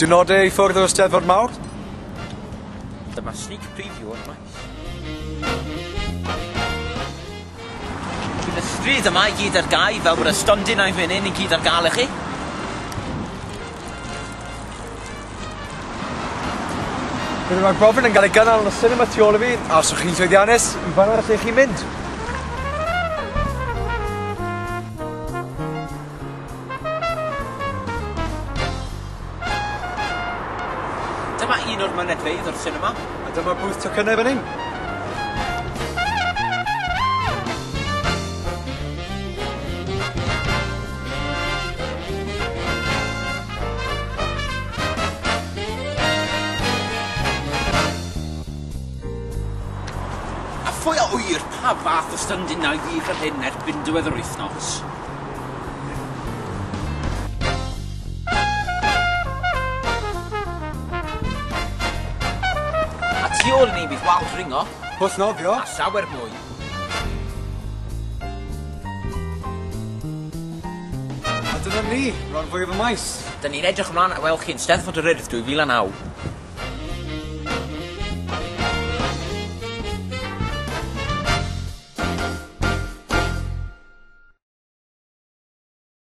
Diwrnodau i ffwrdd o'r Steddfod Mawr. Dyma sneak preview o'r maes. Bydd y stryd yma i gyd ar gau fel bod y stondinau fan hyn i gyd ar gael i chi. Bydd y rhagbrofion yn cael ei gynnal yn y cinema tu ôl i fi, a os yw'ch chi'n llwyddiannus, i fan'na lle chi'n mynd. Dyma un o'r mynedfeydd o'r cinema. A dyma'r booth tocynnau fan hyn. A phwy a ŵyr pa fath o stondinau fydd fan hyn erbyn diwedd yr wythnos? A tu ôl i ni bydd wal dringo. Pwll nofio. A llawer mwy. A dyna ni, rhan fwyaf y maes. Dyn ni'n edrych ymlaen at weld chi yn Steddfod yr Urdd 2009.